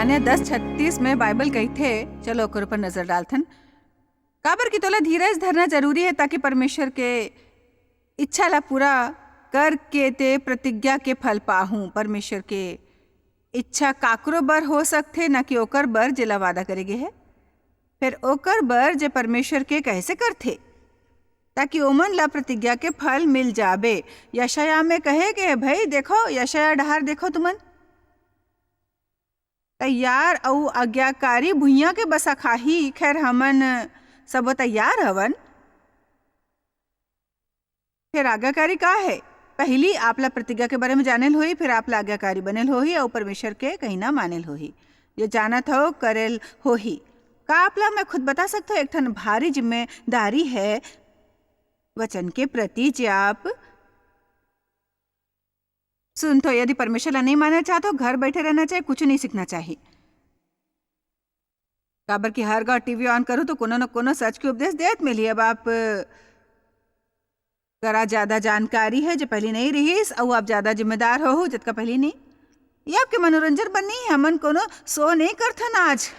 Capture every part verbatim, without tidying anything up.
यानी दस छत्तीस में बाइबल कहिथे, चलो ओकर ऊपर नजर डालथन। काबर कि तोला धीरज धरना जरूरी है, ताकि परमेश्वर के इच्छा ला पूरा करके ते प्रतिज्ञा के फल पाहूं। परमेश्वर के इच्छा काकरो बर हो सकथे, ना कि ओकर बर जेला वादा करे गे है, फिर ओकर बर जे परमेश्वर के कहे से करथे, ताकि ओमन ला प्रतिज्ञा के फल मिल जाबे। यशायाह में कहे गे है, भाई देखो, यशायाह डहार देखो तुमन, तैयार अउ आज्ञाकारी भुइयां के बसा खाही। खैर, हमन सबो तैयार हवन। फिर आज्ञाकारी का है? पहली आप ला प्रतिज्ञा के बारे में जानेल होही, फिर आप ला आज्ञाकारी बनेल होही अउ परमेश्वर के कहिना मानेल होही। जो जानत हो, करेल होही। का आप ला मैं खुद बता सकत हो, एक ठन भारी जिम्मेदारी है वचन के प्रति, जे आप सुनथो, यदि परमेश्वर ला नहीं मानना चाहत हो, घर बैठे रहना चाहिए, कुछ नहीं सीखना चाहिए। काबर कि हर गांव टीवी ऑन करो तो कोनो न कोनो सच के उपदेश देत मिली। अब आप करा ज्यादा जानकारी है जो पहली नहीं रहीस, अउ आप ज्यादा जिम्मेदार हो, हो जतका पहली नहीं। ये आपके मनोरंजन बर नहीं है, हमन कोनो शो नहीं करथन आज।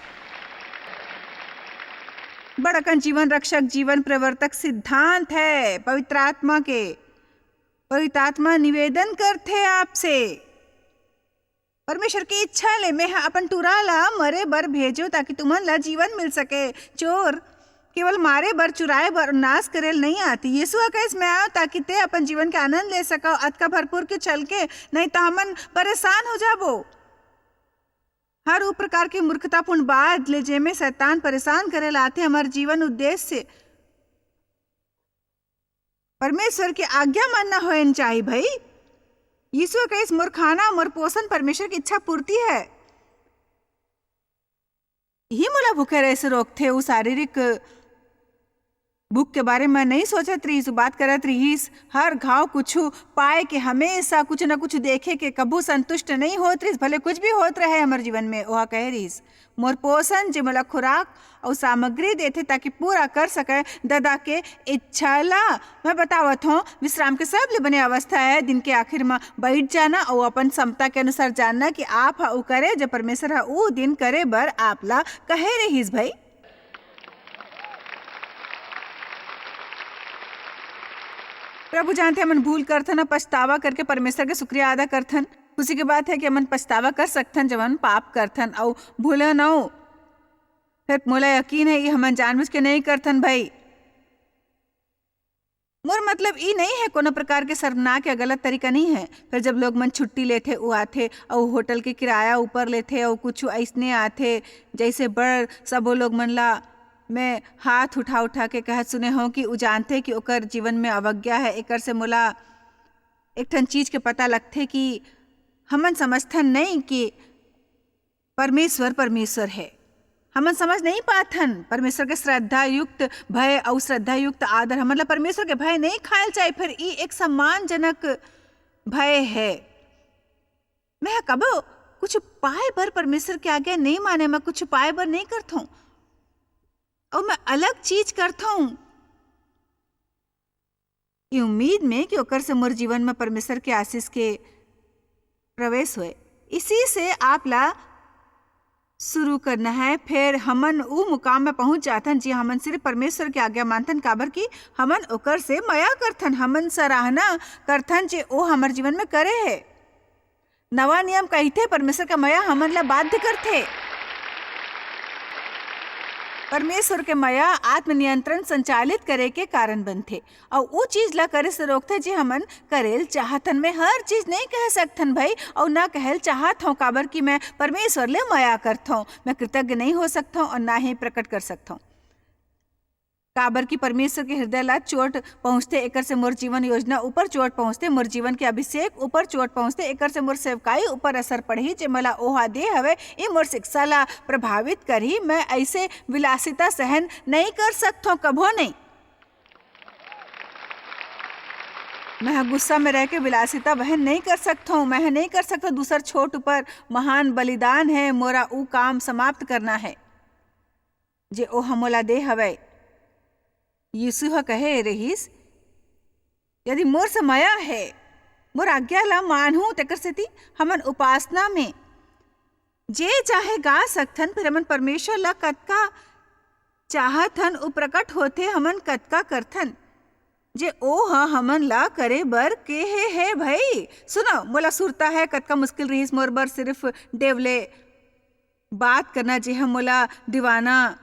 बड़कन जीवन रक्षक, जीवन प्रवर्तक सिद्धांत है पवित्र आत्मा के। पवित्र आत्मा निवेदन करथे आपसे, परमेश्वर की इच्छा ले, मैं अपन टूरा ला मरे बर भेजो, ताकि तुमन ला जीवन मिल सके। चोर केवल मारे बर, चुराए बर, नाश करे ल नहीं आती। यीशु ह कहिस, "मैं आयो, ताकि ते अपन जीवन के आनंद ले सको, अतका भरपूर के चल के, नहीं तो हमन परेशान हो जाबो।" हर उ प्रकार के मूर्खतापूर्ण बात ले, जेमे शैतान परेशान करे ल आथे, हमार जीवन उद्देश्य परमेश्वर के आज्ञा मानना होए न चाही भाई। यीशु कहिस, "मोर खाना, मोर पोषण परमेश्वर की इच्छा पूर्ति है।" यही मोला भूखे रहे से रोकथे। उ शारीरिक भूख के बारे में नहीं सोचत रहिस, उ बात करत रहिस। हर घाव कुछु पाए के, हमेशा कुछ न कुछ देखे के, कभू संतुष्ट नहीं होत रहिस, भले कुछ भी होत रहे हमर जीवन में। ओहा कहे रहिस, "मोर पोषण, जे मोला खुराक अउ सामग्री देथे, ताकि पूरा कर सकय ददा के इच्छा ला।" मैं बतावत हूँ, विश्राम के सबले बने अवस्था है दिन के आखिर में बैठ जाना अउ अपन क्षमता के अनुसार जानना कि आप ह उ करे, जो परमेश्वर ह उ दिन करे बर आप ला कहे रहिस भाई। प्रभु जानथे, हमन भूल करथन, पछतावा करके परमेश्वर के शुक्रिया अदा करथन। खुशी के बात है कि हमन पछतावा कर सकथन, जब हमन पाप करथन अउ भूलन अउ। फिर मोला यकीन है, ये हमन जानबूझ के नहीं करथन भाई। मोर मतलब ई नहीं है, कोनो प्रकार के शर्मनाक या गलत तरीका नहीं है। फिर जब लोग मन छुट्टी लेथे, उ आथे अउ होटल के किराया ऊपर लेथे अउ कुछ ऐसने आथे, जैसे बड़ सबो लोग मन ला मैं हाथ उठा उठा के कहत सुने हूँ कि उ जानथे कि ओकर जीवन में अवज्ञा है। एकर से मोला एक ठन चीज के पता लगथे कि हमन समझथन नहीं कि परमेश्वर परमेश्वर है। हमन समझ नहीं पाथन परमेश्वर के श्रद्धा युक्त भय अउ श्रद्धा युक्त आदर। हमन ला परमेश्वर के भय नहीं खायल चाही, फिर ई एक सम्मानजनक भय है। मैं ह कबो कुछ पाए बर परमेश्वर के आज्ञा नहीं माने, मैं कुछ पाए बर नहीं करथौं, अउ मैं अलग चीज करथौं, ये उम्मीद में कि ओकर से मोर जीवन में परमेश्वर के आशीष के प्रवेश होए। इसी से आप ला शुरू करना है, फिर हमन उ मुकाम में पहुंच जाथन, जी हमन सिर्फ परमेश्वर के आज्ञा मानथन, काबर कि हमन ओकर से मया करथन, हमन सराहना करथन, जे ओ हमर जीवन में करे है। नवा नियम कहिथे, परमेश्वर का मया हमन ला बाध्य करथे। परमेश्वर के मया आत्मनियंत्रण संचालित करे के कारण बनथे, अउ उ चीज ला करे से रोकथे, जे हमन करेल चाहथन। मैं हर चीज नहीं कह सकथन भाई, अउ ना कहल चाहत हौं, काबर कि मैं परमेश्वर ले मया करथौं। मैं कृतज्ञ नहीं हो सकथौं अउ ना ही प्रकट कर सकथौं। काबर कि परमेश्वर के हृदय ला चोट पहुंचथे, एकर से मोर जीवन योजना ऊपर चोट पहुंचथे, मोर जीवन के अभिषेक ऊपर चोट पहुंचथे, एकर से मोर सेवकाई ऊपर असर पड़ही, जे मोला ओहा दे हवे, ए मोर शिक्षा ला प्रभावित करही। मैं ऐसे विलासिता सहन नहीं कर सकथौं, कभो नहीं। मैं ह गुस्सा में रह के विलासिता वहन नहीं कर सकथौं। मैं ह नहीं कर सकथौं दूसर छोट ऊपर महान बलिदान है, मोला उ काम समाप्त करना है, जे ओह मोला दे हवय। यीशु ह कहे रिहिस, "यदि मोर से मया हे, मोर आज्ञा ला मानहू।" तेकर सेती हमन उपासना में जे चाहे गा सकथन, फेर हमन परमेश्वर ला कतका चाहत हन, उ प्रकट होथे, हमन कतका करथन, जे ओ ह हमन ला करे बर केहे हे। भई, सुनो, मोला सुरता है, कतका मुश्किल रहिस मोर बर सिर्फ देव ले बात करना, जे ह मोला दीवाना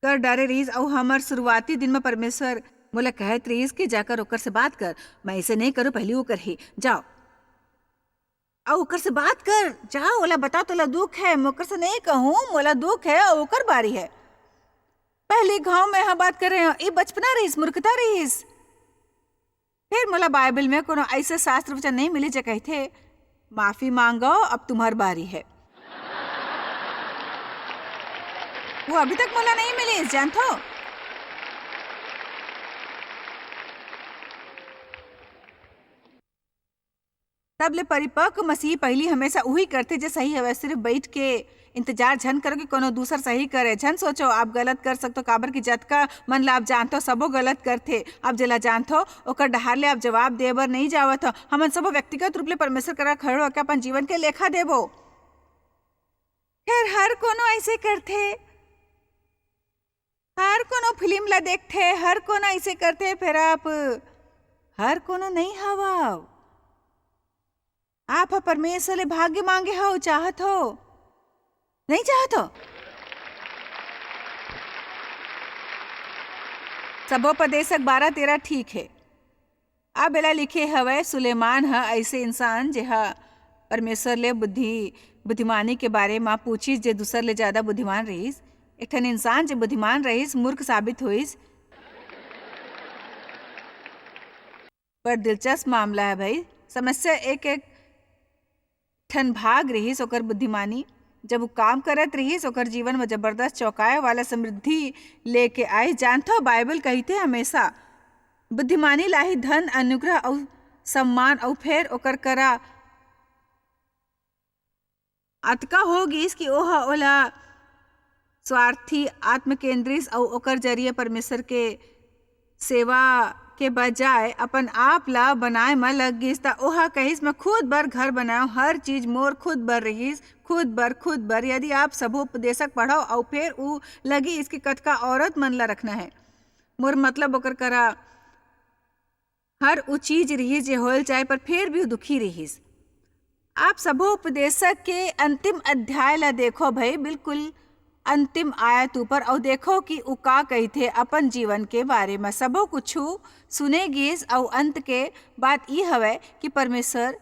कर डारे रहिस। अउ हमर शुरुआती दिन म परमेश्वर मोला कहत रहिस कि जाकर ओकर से बात कर। मैं ऐसे नहीं करूँ, पहली ओकर ही जाओ, अउ ओकर से बात कर, जाओ, ओला बता, तोला दुख है। मैं ओकर से नहीं कहूँ, मोला दुख है, अउ ओकर बारी है। पहली घाव मैं ह बात कर रहे हूँ, ये बचपना रहिस, मूर्खता रहिस। फिर मोला बाइबल में कोनो ऐसे शास्त्र वचन नहीं मिले जे कहथे, "माफी मांगो, अब तुम्हार बारी है।" वो अभी तक मोला नहीं मिले, जानथो। तब ले परिपक्व मसीही पहली हमेशा उही करथे जे सही हवय। सिर्फ बैठ के इंतजार झन करो कि कोनो दूसर सही करे। झन सोचो आप गलत कर सकतो, काबर कि जतका मन ला आप जानथो, सबो गलत करथे। आप जेला जानथो, ओकर डहार ले आप जवाब दे बर नहीं जावत हो। हमन सबो व्यक्तिगत रूप ले परमेश्वर करा खड़े होके अपन जीवन के लेखा देबो। फिर हर कोनो ऐसे करथे, हर कोनो फिल्म ला देखथे, हर कोनो ऐसे करथे, फिर आप हर कोनो नहीं हवव। आप ह परमेश्वर ले भाग्य मांगे हो, चाहत हो, नहीं चाहत हो? सबोपदेशक बारह तेरह ठीक है। अब एला लिखे हवय, सुलेमान ह अइसे इंसान, जेहा परमेश्वर ले बुद्धि, बुद्धिमानी के बारे म पूछिस, जे दूसर ले ज्यादा बुद्धिमान रहिस। एक ठन इंसान जे बुद्धिमान रहिस, मूर्ख साबित होइस। बड़ दिलचस्प मामला है भाई। समस्या एक, एक ठन भाग रिहिस ओकर बुद्धिमानी। जब वो काम करत रिहिस, ओकर जीवन म जबरदस्त चौंकाए वाला समृद्धि लेके आइस। जानथव, बाइबल कहिथे, "हमेशा बुद्धिमानी लाही धन, अनुग्रह अउ सम्मान, अउ फेर ओकर करा अतका हो गिस कि ओह ओला स्वार्थी, आत्मकेंद्रित अउ ओकर जरिए परमेश्वर के सेवा के बजाय अपन आप ला बनाए म लग गिस।" त ओह कहिस, "मैं खुद बर घर बनायो, हर चीज मोर खुद बर रहिस, खुद बर, खुद बर।" यदि आप सबो उपदेशक पढ़व अउ फेर उ लगिस कि कतका औरत मन ला रखना है, मोर मतलब ओकर करा हर उ चीज रिहिस जे होल चाहे, पर फेर भी उ दुखी रिहिस। आप सबो उपदेशक के अंतिम अध्याय ला देखो भई, बिल्कुल अंतिम आयत ऊपर, अउ देखो कि उ का कहिथे अपन जीवन के बारे म। सबो कुछु सुने गिस, अउ अंत के बात ई हवय कि परमेश्वर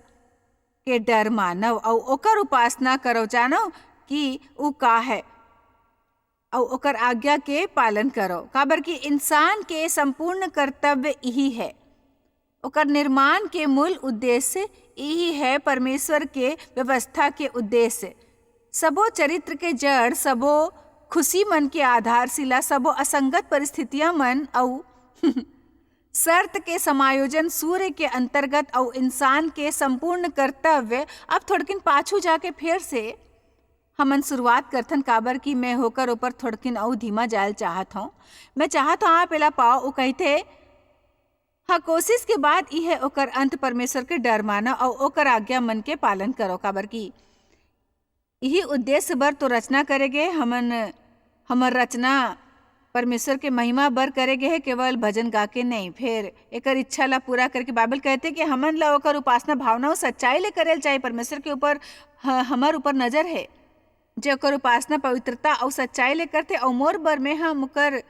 के डर मानव अउ ओकर उपासना करव, जानव कि उ का है, अउ ओकर आज्ञा के पालन करव, काबर कि इंसान के संपूर्ण कर्तव्य इही है। ओकर निर्माण के मूल उद्देश्य इही है, परमेश्वर के व्यवस्था के उद्देश्य। सबो चरित्र के जड़, सबो खुशी मन के आधारशिला, सबो असंगत परिस्थितियां मन अउ शर्त के समायोजन, सूर्य के अंतर्गत अउ इंसान के संपूर्ण कर्तव्य। अब थोड़किन पाछू जाके फेर से हमन शुरुआत करथन, काबर कि मैं होकर ऊपर थोड़किन अउ धीमा जायल चाहत हौं। मैं चाहत हौं आप एला पाओ। उ कहिथे, "हाँ, कोशिश के बाद इहे ओकर अंत परमेश्वर के डर मानो अउ ओकर आज्ञा मन के पालन करो, काबर कि इही उद्देश्य बर तो रचना करे गे हमन, हमर रचना परमेश्वर के महिमा बर करे गे हे, केवल भजन गा के नहीं।" फेर एकर इच्छा ला पूरा करके बाइबल कहते कि हमन ला ओकर उपासना भावना अउ सच्चाई ले करे ल चाही। परमेश्वर के ऊपर, ह-, हमर ऊपर नजर है, जे ओकर उपासना पवित्रता अउ सच्चाई ले करथे। अउ मोर बर, मैं हम ओकर,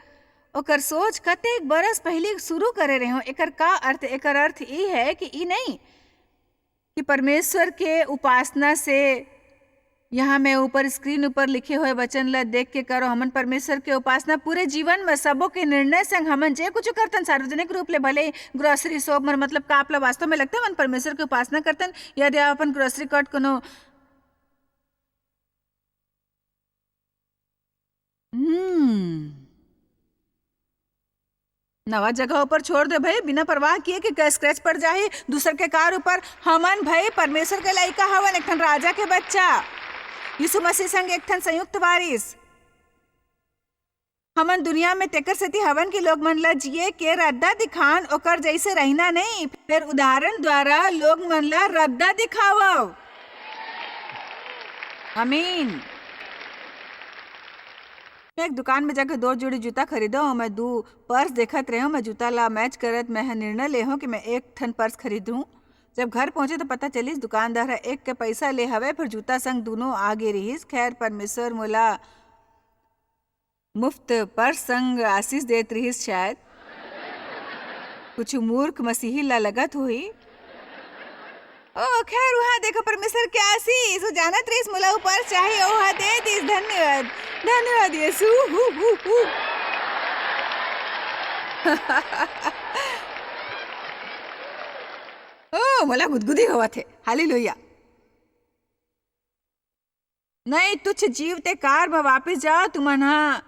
ओकर सोच कतेक बरस पहिली शुरू करे रेहों। एकर का अर्थ? एकर अर्थ ई है कि ई नहीं कि परमेश्वर के उपासना से, यहाँ मैं ऊपर स्क्रीन ऊपर लिखे हुए वचन ला देख के करो। हमन परमेश्वर के उपासना पूरे जीवन में सबो के निर्णय संग हमन जे कुछ करथन, सार्वजनिक रूप ले भले ग्रोसरी शॉप में, मतलब का आप ला वास्तव में लगता है हमन परमेश्वर के उपासना करथन? यदि आप अपन ग्रोसरी कार्ट कोनो, हम्म, नवा जगह ऊपर छोड़ दे भाई, बिना परवाह किए कि स्क्रैच पड़ जाही दूसर के कार ऊपर। हमन भाई परमेश्वर के लइका हवन, एक ठन राजा के बच्चा, यीशु मसीह संग एक ठन संयुक्त वारिस। हमन दुनिया में तेकर सेती हवन कि लोग मन ला जिए के रद्दा दिखान, ओकर जैसे रहना नहीं। फिर उदाहरण द्वारा लोग मन ला रद्दा दिखावव। आमीन। मैं एक दुकान में जाके दो जोड़ी जूता खरीदो और मैं दू पर्स देखत रहे हूँ। मैं जूता ला मैच करत मैं ह निर्णय ले हूँ कि मैं एक ठन पर्स खरीदूँ। जब घर पहुँचे तो पता चलिस दुकानदार ह एक के पैसा ले हवे, फिर जूता संग दोनों आगे रहिस। खैर, परमेश्वर मोला मुफ्त पर्स संग आशीष देत रहिस शायद। कुछ मूर्ख मसीही ला लगत होही। ओ, खैर, वहाँ देखो, परमेश्वर के आशीष। वो जानत रहिस, मोला ऊपर चाही, ओ, वहाँ दे दिस। धन्यवाद, धन्यवाद, यीशु। हु, हु, हु। ओ, मोला गुदगुदी होवत हे। हालेलुया। नहीं, तुच्छ जीव, ते कार म वापिस जाओ। तुमन ह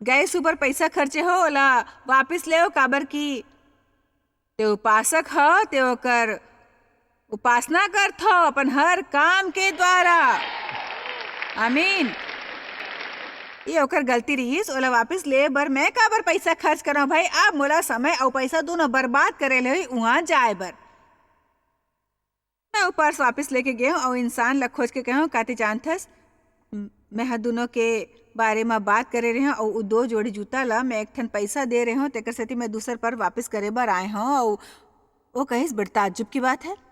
गैस ऊपर पैसा खर्चे हो, ओला वापिस लेव, काबर कि ते उपासक ह, ते ओकर उपासना करथव अपन हर काम के द्वारा। आमीन। ये ओकर गलती रहिस, ओला वापिस ले बर मैं काबर पैसा खर्च करव भाई? अब मोला समय अउ पैसा दोनों बर्बाद करे ले होही उहाँ जाए बर। मैं वो पर्स वापिस लेके गेंव अउ इंसान ला खोज के कहेंव, "का ते जानथस, म-, मैं ह दुनों के बारे म बात करे रेहेंव अउ उ दो जोड़ी जूता ला मैं एक ठन पैसा दे रेहेंव, तेकर सेती मैं दूसर पर्स वापिस करे बर आए हंव।" अउ वो कहिस, "बड़ ताज्जुब की बात है,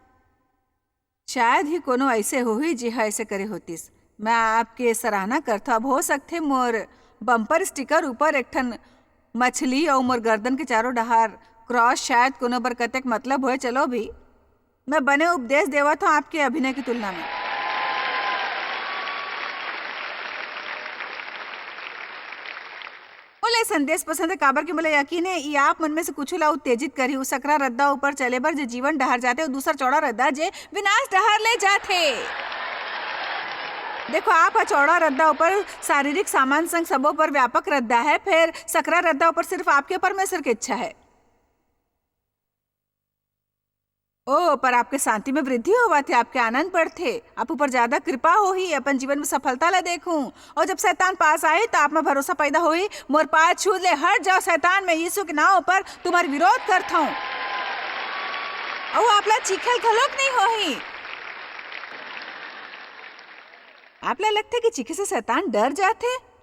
शायद ही कोनो अइसे होही, जे ह अइसे करे होतिस। मैं आपके सराहना करथंव। अब हो सकथे मोर बम्पर स्टिकर ऊपर एक ठन मछली अउ मोर गर्दन के चारों डहार क्रॉस शायद कोनो बर कतेक मतलब होय, चलो भी।" मैं बने उपदेश देवत हंव आपके अभिनय की तुलना में। मोला ये संदेश पसंद हे, काबर कि मोला यकीन हे, ई आप मन में से कुछ ला उत्तेजित करही, उस सकरा रद्दा ऊपर चले बर, जे जीवन डहर जाथे, अउ दूसर चौड़ा रद्दा, जे विनाश डहर ले जाथे। देखो, आप ह चौड़ा रद्दा ऊपर शारीरिक सामान संग सबो पर व्यापक रद्दा है, फेर सकरा रद्दा ऊपर सिर्फ आपके परमेश्वर के इच्छा है। ओ, पर आपके शांति में वृद्धि होवत हे, आपके आनंद बढ़थे, आप ऊपर ज्यादा कृपा होही, अपन जीवन में सफलता ला देखहूं। अउ जब शैतान पास आही, त आप में भरोसा पैदा होही, "मोर पांव छू ले, हट जाओ शैतान, मैं यीशु के नांव पर तुम्हार विरोध करथंव।" अउ आप ला चीखे ल घलोक नहीं होही। आप ला लगथे कि चीखे से शैतान डर जाथे?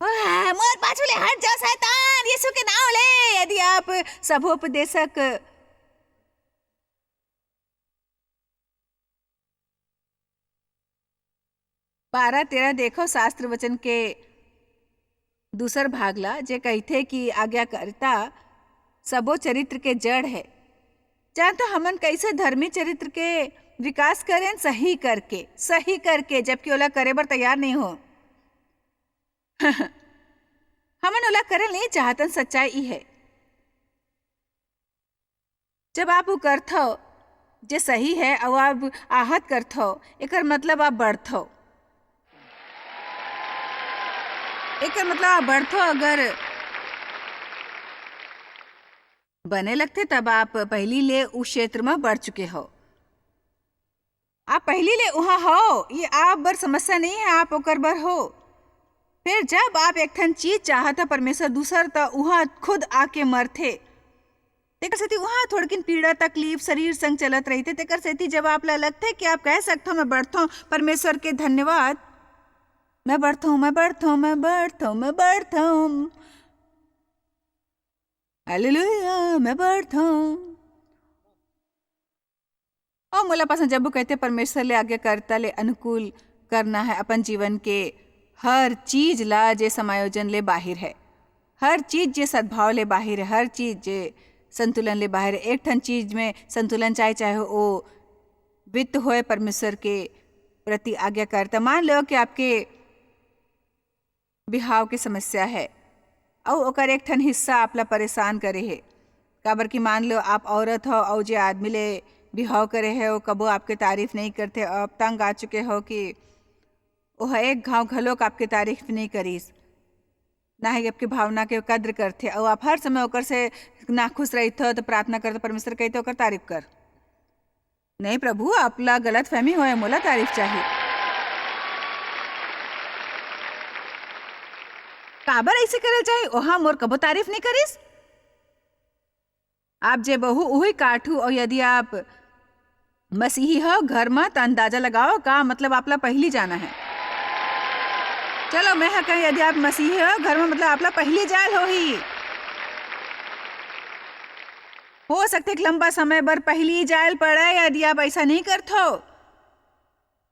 आह, मोर पाछू ले हट जा शैतान, यीशु के नांव ले। यदि आप सभोपदेशक बारह तेरह देखो, शास्त्र वचन के दूसर भाग ला, जे कहिथे कि आज्ञाकारिता सबो चरित्र के जड़ है। जानथो हमन कैसे धर्मी चरित्र के विकास करेन? सही करके, सही करके, जबकि ओला करे बर तैयार नहीं हो। हमन ओला करे ल नहीं चाहतन, सच्चाई ई है। जब आप वो करथव, जे सही है, अउ आप आहत करथव, एकर मतलब आप बढ़थव। एकर मतलब आप बढ़थव, अगर बने लगथे, तब आप पहिली ले उ क्षेत्र म बढ़ चुके हव। आप पहिली ले उहाँ हव, ये आप बर समस्या नहीं है, आप ओकर बर हो। फिर जब आप एक ठन चीज चाहत ह परमेश्वर दूसर, त उहाँ खुद आके मरथे। तेकर सेती उहाँ थोड़किन पीड़ा, तकलीफ, शरीर संग चलत रहिथे। तेकर सेती जब आप ला लगथे कि आप कह सकथव, "मैं बढ़थव, परमेश्वर के धन्यवाद, मैं बढ़थव, मैं बढ़थव, मैं बढ़थव, मैं बढ़थव, हालेलुया, मैं बढ़थव।" अउ मोला पसंद, जब वो कहते परमेश्वर ले आज्ञाकारिता ले अनुकूल करना है अपन जीवन के हर चीज ला, जे समायोजन ले बाहिर है, हर चीज जे सद्भाव ले बाहिर है, हर चीज जे संतुलन ले बाहिर है। एक ठन चीज में संतुलन चाहे, चाहे वो वित्त होए, परमेश्वर के प्रति आज्ञाकारिता। मान लो कि आपके बिहाव के समस्या है, अउ ओकर एक ठन हिस्सा आप ला परेशान करे हे। काबर कि मान लो, आप औरत हो अउ जे आदमी ले बिहाव करे हे, वो कबो आपके तारीफ नहीं करथे, अउ आप तंग आ चुके हो कि ओह एक घाव घलोक आपके तारीफ नहीं करिस, ना ही आपके भावना के कद्र करथे, अउ आप हर समय ओकर से नाखुश रहिथो, तो प्रार्थना करथो, "परमेश्वर, कहिथे ओकर तारीफ कर।" नहीं प्रभु, आप ला गलतफहमी होए, मोला तारीफ चाही। काबर ऐसे करे चाही? ओहा मोर कभो तारीफ नहीं करिस। आप जे बहू उही काटू, और यदि आप मसीही हो घर म, त अंदाजा लगाओ, का मतलब आप ला पहिली जाना है। चलो, मैं ह कहें, यदि आप मसीही हो घर म, मतलब आप ला पहिली जायल होही। हो सकथे एक लंबा समय बर पहिली जायल पड़े, यदि आप ऐसा नहीं करथो,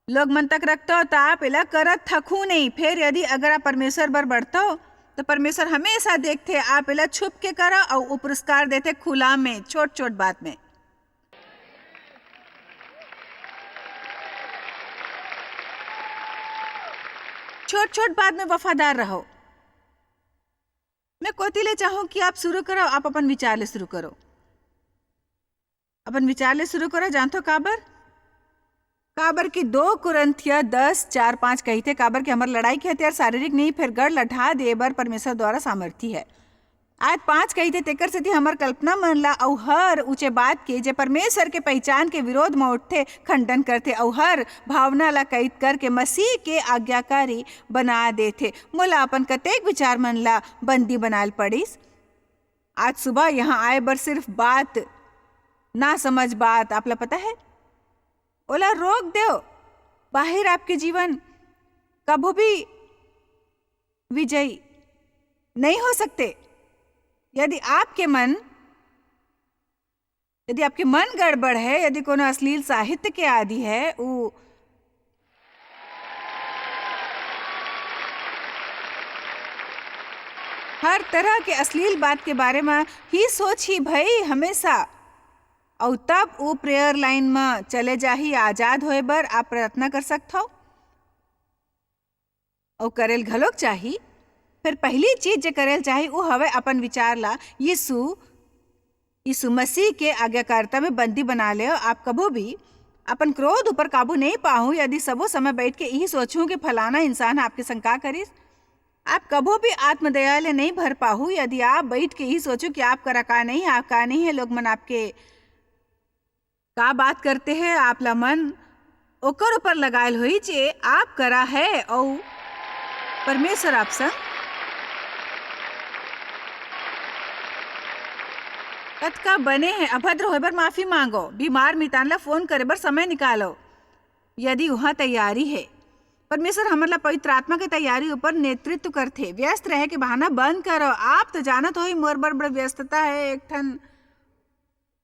लोग मन तक रखथो, त आप एला करत थकू नहीं। फिर यदि अगर आप परमेश्वर बर बढ़थो, तो परमेश्वर हमेशा देखथे, आप एला छुप के करो, अउ वो पुरस्कार देथे खुला में, छोट-छोट बात में। छोट-छोट बात में वफादार रहो। मैं कोती ले चाहूं कि आप शुरू करो, आप अपन विचार ले शुरू करो। अपन विचार ले शुरू करो, जानथो काबर? काबर कि दो कुरिन्थिया दस, चार, पाँच कहिथे, काबर कि हमर लड़ाई के हथियार शारीरिक नहीं, फेर गढ़ ला ढा दे बर परमेश्वर द्वारा सामर्थी है। आज पाँच कहिथे, तेकर सेती हमर कल्पना मन ला अउ हर ऊंचे बात के, जे परमेश्वर के पहचान के विरोध म उठथे, खंडन करथे, अउ हर भावना ला कैद करके मसीह के आज्ञाकारी बना देथे। मोला अपन कतेक विचार मन ला बंदी बनाल पड़िस। आज सुबह यहाँ आए बर सिर्फ बात, ना समझ बात, आप ला पता है, ओला रोक देव। बाहिर आपके जीवन कभू भी विजयी नहीं हो सकते। यदि आपके मन, यदि आपके मन गड़बड़ है, यदि कोनो अश्लील साहित्य के आदी है, उ हर तरह के अश्लील बात के बारे म ही सोचही भई हमेशा, अउ तब उ प्रेयर लाइन म चले जाही। आजाद होए बर आप प्रार्थना कर सकथव। अउ करेल घलोक चाही। फेर पहिली चीज जे करेल चाही, उ हवय अपन विचार ला यीशु, यीशु मसीह के आज्ञाकारिता में बंदी बना ले। आप कभू भी अपन क्रोध ऊपर काबू नहीं पाहू, यदि सबो समय बैठ के यही सोचू कि फलाना इंसान आपके संग का करिस। आप कभू भी आत्मदया ले नहीं भर पाहू, यदि आप बैठ के यही सोचू कि आप करा का नहीं, आप का नहीं है, लोग मन आपके का बात करते हैं, आप ला मन ओकर ऊपर लगायल होई जे आप करा है अउ परमेश्वर आप संग कतका बने हैं। अभद्र होए बर माफी मांगो, बीमार मितान ला फोन करे बर समय निकालो, यदि उहाँ तैयारी है। परमेश्वर हमन ला पवित्र आत्मा के तैयारी ऊपर नेतृत्व करथे। व्यस्त रहे के बहाना बंद करो। आप तो जानत होही मोर बड़ बड़ व्यस्तता है, एक ठन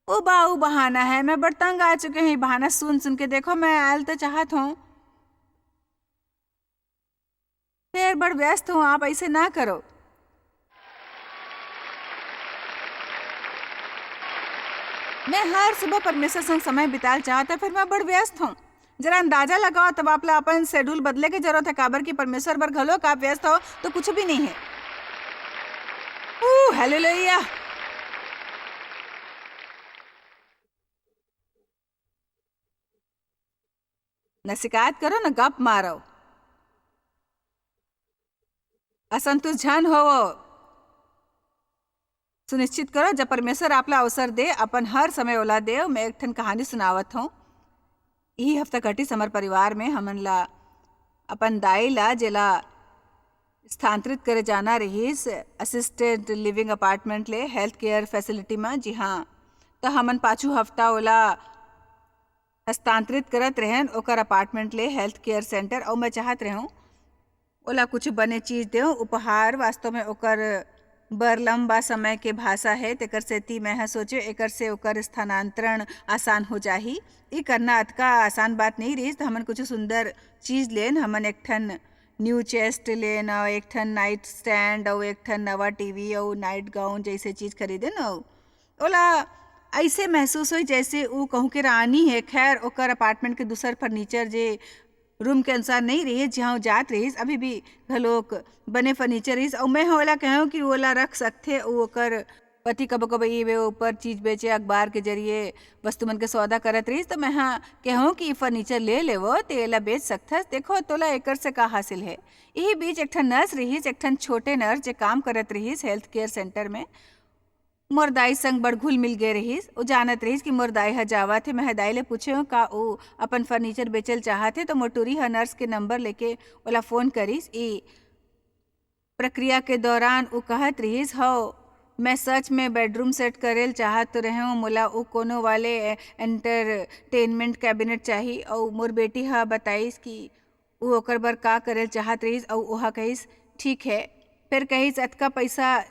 ओ बा, ओ बहाना है, मैं बड़ तंग आ चुके हूँ ये बहाना सुन सुन के। देखो, मैं आयल तो चाहत हूँ, फिर बड़ व्यस्त हूँ, आप ऐसे ना करो। मैं हर सुबह परमेश्वर संग समय बिताल चाहत है, फिर मैं बड़ व्यस्त हूँ। जरा अंदाजा लगाओ, तब आप ला अपन शेड्यूल बदले के जरूरत है, काबर कि परमेश्वर बर घलो का व्यस्त हो तो कुछ भी नहीं है। ऊ, हालेलुया। न शिकायत करो, न गप मारो। असंतुष्ट झन होवो। सुनिश्चित करो, जब परमेश्वर आप ला अवसर दे, अपन हर समय ओला देव। मैं एक ठन कहानी सुनावत हूँ। इही हफ्ता घटिस हमर परिवार में, हमन ला अपन दाई ला, जेला स्थानांतरित करे जाना रहिस असिस्टेड लिविंग अपार्टमेंट ले हेल्थ केयर फैसिलिटी में। जी हाँ, तो हमन पाछू हफ्ता ओला हस्तांतरित करत रहेन ओकर अपार्टमेंट ले हेल्थ केयर सेंटर, अउ मैं चाहत रहेंव ओला कुछ बने चीज देंव उपहार। वास्तव में ओकर बर लंबा समय के भाषा हे, तेकर सेती मैं ह सोचे एकर से ओकर स्थानांतरण आसान हो जाही। ई करना अतका आसान बात नहीं रहिस, त हमन कुछ सुंदर चीज लेन। हमन एक ठन न्यू चेस्ट लेन अउ एक ठन नाइट स्टैंड अउ एक ठन नवा टीवी अउ नाइट गाउन जैसे चीज खरीदेन अउ ओला अइसे महसूस होई जैसे ऊ कहूँ के रानी हे। खैर, ओकर अपार्टमेंट के दूसर फर्नीचर जे रूम के अनुसार नइ रहिस, जिहाँ ऊ जात रहिस, अभी भी घलोक बने फर्नीचर रहिस। अउ मैं ह ओला कहेंव कि ओला रख सकथे। ऊ ओकर पति कभो-कभो ई वे ऊपर चीज बेचे, अखबार के जरिए वस्तु मन के सौदा करत रहिस, त मैं ह कहेंव कि फर्नीचर ले लेवो, ते एला बेच सकथस। देखो, तोला एकर से का हासिल हे? इही बीच एक ठन नर्स रहिस, एक ठन छोटे नर्स जे काम करत रहिस हेल्थ केयर सेंटर में। मोर दाई संग बड़ घुल मिल गे रहिस। ओ जानत रहिस कि मोर दाई ह जावत हे। मैं ह दाई ले पूछेंव, का ओ अपन फर्नीचर बेचल चाहत हे, त मोर टूरी ह नर्स के नंबर लेके ओला फोन करिस। ई प्रक्रिया के दौरान ओ कहत रहिस, "हव, मैं सच में बेडरूम सेट करेल चाहत तो रहेंव, मोला वो कोनो वाले एंटरटेनमेंट कैबिनेट चाही। अउ मोर बेटी ह बताइस कि वो ओकर बर का करेल चाहत रहिस, अउ ओहा कहिस, "ठीक है।" फिर कहिस, "अतका पैसा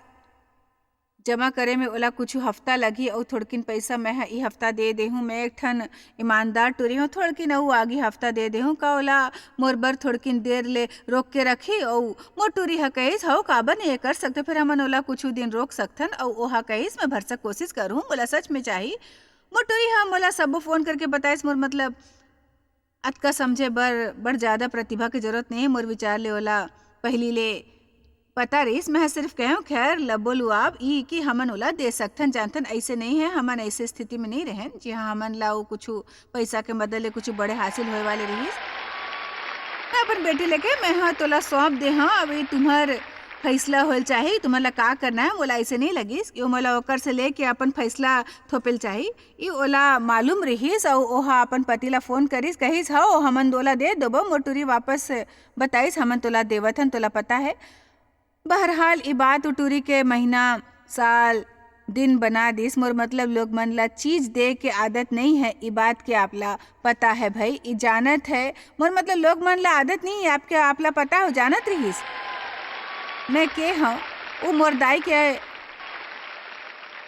जमा करे में ओला कुछ हफ्ता लगही, अउ थोड़किन पैसा मैं ह ई हफ्ता दे देहूँ।" मैं एक ठन ईमानदार टूरी हूँ, थोड़किन अउ आगे हफ्ता दे देहूँ, का ओला मोर बर थोड़किन देर ले रोक के रखही? अउ मोर टूरी ह कहिस, "हव, काबर नहीं कर सकते, फिर हमन ओला कुछ दिन रोक सकथन।" अउ ओहा कहिस, "मैं भरसक कोशिश करूँ, मोला सच में चाही।" मोर टूरी ह मोला सबो फोन करके बताइस, मोर मतलब अतका समझे बर बड़ ज्यादा प्रतिभा के जरूरत नहीं है। मोर विचार ले ओला पहली ले पता रहिस। मैं सिर्फ कहूँ, "खैर, लबो लुआब ई कि हमन ओला दे सकथन, जानथन, ऐसे नहीं है, हमन ऐसे स्थिति में नहीं रहन, जिहाँ हमन ला वो कुछ पैसा के मदद ले कुछ बड़े हासिल होए वाले रहिस।" मैं अपन बेटी लेके मैं हा तोला सौंप दे हाँ, अब ये तुम्हार फैसला होल चाही, तुम्हार ला का करना है, मोला ऐसे नहीं लगिस कि मोला ओकर से लेके अपन फैसला थोपेल चाही। ई ओला मालूम रिहिस अउ ओहा अपन पति ला फोन करिस, कहिस, "हव, हमन दोला दे देबो।" मोर टूरी वापस बताइस, "हमन तोला देवत हन, तोला पता है।" बहरहाल, ई बात उ टूरी के महीना, साल, दिन बना दिस। मोर मतलब, लोग मन ला चीज दे के आदत नहीं है, ई बात के आप ला पता है भाई, ई जानत है। मोर मतलब, लोग मन ला आदत नहीं है, आपके, आप ला पता हो, जानत रिहिस। मैं के हूँ, वो मोर दाई के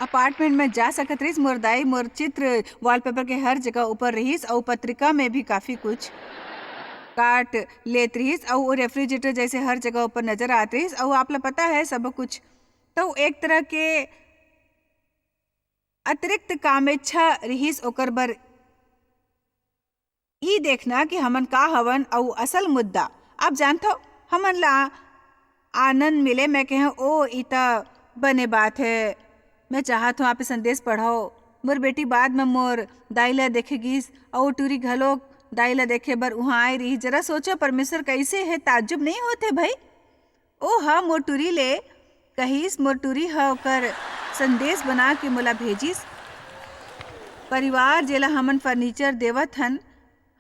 अपार्टमेंट में जा सकत रहिस। मोर दाई मोर चित्र वॉलपेपर के हर जगह ऊपर रहिस, अउ पत्रिका में भी काफी कुछ काट लेत रहिस, अउ वो रेफ्रिजरेटर जैसे हर जगह ऊपर नजर आत रहिस, अउ आप ला पता है सब कुछ। तो एक तरह के अतिरिक्त कामेच्छा रहिस ओकर बर, ई देखना कि हमन का हवन अउ असल मुद्दा। आप जानथव, हमन ला आनंद मिले। मैं कहें, "ओ, ई त बने बात है, मैं चाहत हूँ आप ई संदेश पढ़व।" मोर बेटी बाद में मोर दाई ला देखे गिस, अउ टूरी घलोक दाई ला देखे बर उहाँ आए रही। जरा सोचो, परमेश्वर कैसे है, ताज्जुब नहीं होते भाई? ओ ह मोर टूरी ले कहिस, मोर टूरी ह ओकर संदेश बना के मोला भेजिस। परिवार जेला हमन फर्नीचर देवत हन,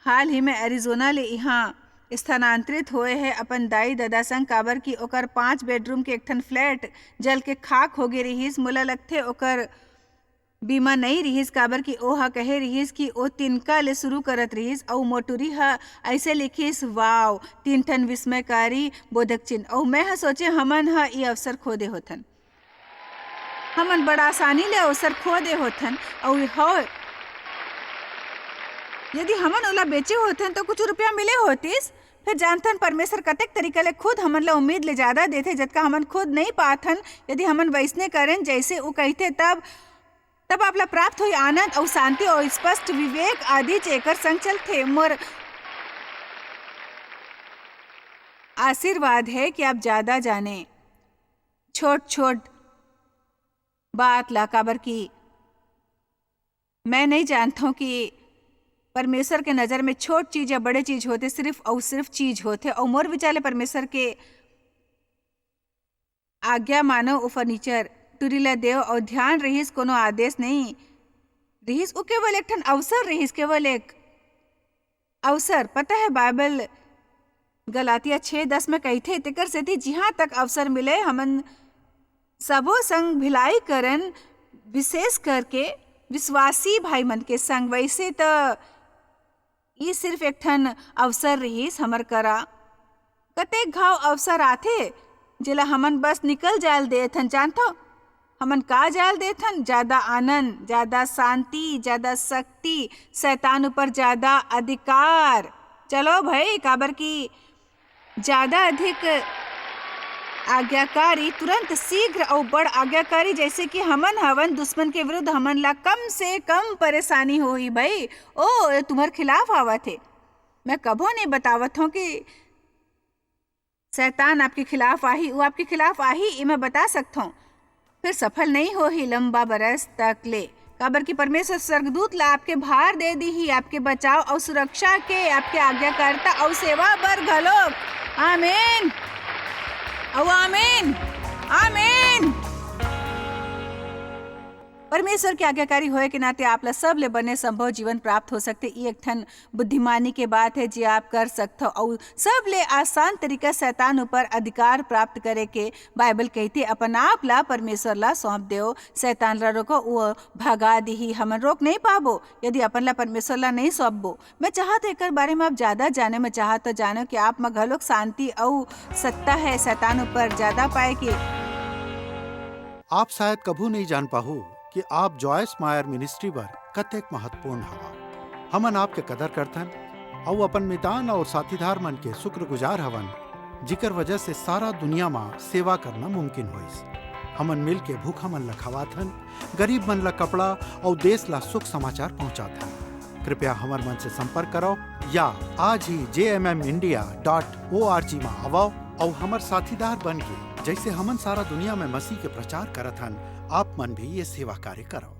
हाल ही में एरिजोना ले इहाँ स्थानांतरित होए हे अपन दाई ददा संग, काबर कि ओकर पाँच बेडरूम के एक ठन फ्लैट जल के खाक होगे रिहिस। मोला लगथे ओकर बीमा नइ रिहिस, काबर कि ओ ह कहे रिहिस कि ओ तिनका ले शुरू करत रिहिस, अउ मोटुरी ह अइसे लिखिस, "वाव, तीन ठन विस्मयकारी बोधक चिन्ह।" अउ मैं ह सोचे, हमन ह ई अवसर खो दे होथन, हमन बड़ा आसानी ले अवसर खो दे होथन। अउ हो, यदि हमन ओला बेचे होथन, तो कुछ रुपया मिले होतिस। फिर जानथन, परमेश्वर कतेक तरीका ले खुद हमन ला उम्मीद ले ज्यादा देथे, जतका हमन खुद नइ पाथन। यदि हमन वैसने करें, जैसे उ कहिथे, तब तब आप ला प्राप्त होई आनंद अउ शांति अउ स्पष्ट विवेक आदि, जेकर संग चलथे। मोर आशीर्वाद है कि आप ज्यादा जाने छोट-छोट बात ला, काबर कि मैं नइ जानथों कि परमेश्वर के नजर में छोट चीज या बड़े चीज होथे, सिर्फ अउ सिर्फ चीज होथे। अउ मोर विचार ले परमेश्वर के आज्ञा मानो, ओ फर्नीचर टूरी ला देव, अउ ध्यान रहिस, कोनो आदेश नइ रिहिस, उ केवल एक ठन अवसर रिहिस, केवल एक अवसर। पता है, बाइबल गलातिया छह दस में कहिथे, तेकर सेती जिहाँ तक अवसर मिले, हमन सबो संग भिलाई करन, विशेष करके विश्वासी भाई मन के संग। वैसे त ये सिर्फ एक ठन अवसर रिहिस हमर करा। कतेक घाव अवसर आथे, जेला हमन बस निकल जायल देथन। जानथव, हमन का जायल देथन? ज्यादा आनंद, ज्यादा शांति, ज्यादा शक्ति, शैतान ऊपर ज्यादा अधिकार। चलो भाई, काबर कि ज्यादा अधिक आज्ञाकारी, तुरंत, शीघ्र अउ बड़ आज्ञाकारी, जैसे कि हमन हवन, दुश्मन के विरुद्ध हमन ला कम से कम परेशानी होही भाई। ओ, ये तुम्हर खिलाफ आवत हे। मैं कभो नहीं बतावत हूँ कि शैतान आपके खिलाफ आही, वो आपके खिलाफ आही, ये मैं बता सकत हूँ। फिर सफल नहीं होही लंबा बरस तक ले, काबर कि परमेश्वर स्वर्गदूत ला आपके भार दे दीही, आपके बचाव अउ सुरक्षा के, आपके आज्ञाकारिता अउ सेवा बर घलोक। आमीन। अउ आमीन। आमीन। परमेश्वर के आज्ञाकारी होए के नाते आप ला सबले बने संभव जीवन प्राप्त हो सकथे। ये एक ठन बुद्धिमानी के बात है जे आप कर सकथव। अउ सबले आसान तरीका शैतान ऊपर अधिकार प्राप्त करे के, बाइबल कहथे, अपन आप ला परमेश्वर ला सौंप देव, शैतान ला रोको, वो भगा दिही। हमन रोक नहीं पाबो यदि अपन ला परमेश्वर ला नहीं सौंपबो। मैं चाहत एकर बारे में आप ज्यादा जाने, मैं चाहत तो जानो कि आप में घलोक शांति अउ सत्ता है शैतान ऊपर ज्यादा पाए के। आप शायद कभू नहीं जान पाहू कि आप जॉयस मायर मिनिस्ट्री बर कतेक महत्वपूर्ण हवा। हमन आपके कदर करथन अउ अपन मितान और साथीदार मन के शुक्रगुजार हवन, जिकर वजह से सारा दुनिया मा सेवा करना मुमकिन होइस। हमन मिल के भूखा मन ला खवाथन, गरीब मन ला कपड़ा और देश ला सुख समाचार पहुंचाथन। कृपया हमर मन से संपर्क करो या आज ही जे M M India dot O R G मा आवव और हमर साथीदार बन के, जैसे हमन सारा दुनिया में मसीह के प्रचार करत हन, आप मन भी ये सेवा कार्य करो।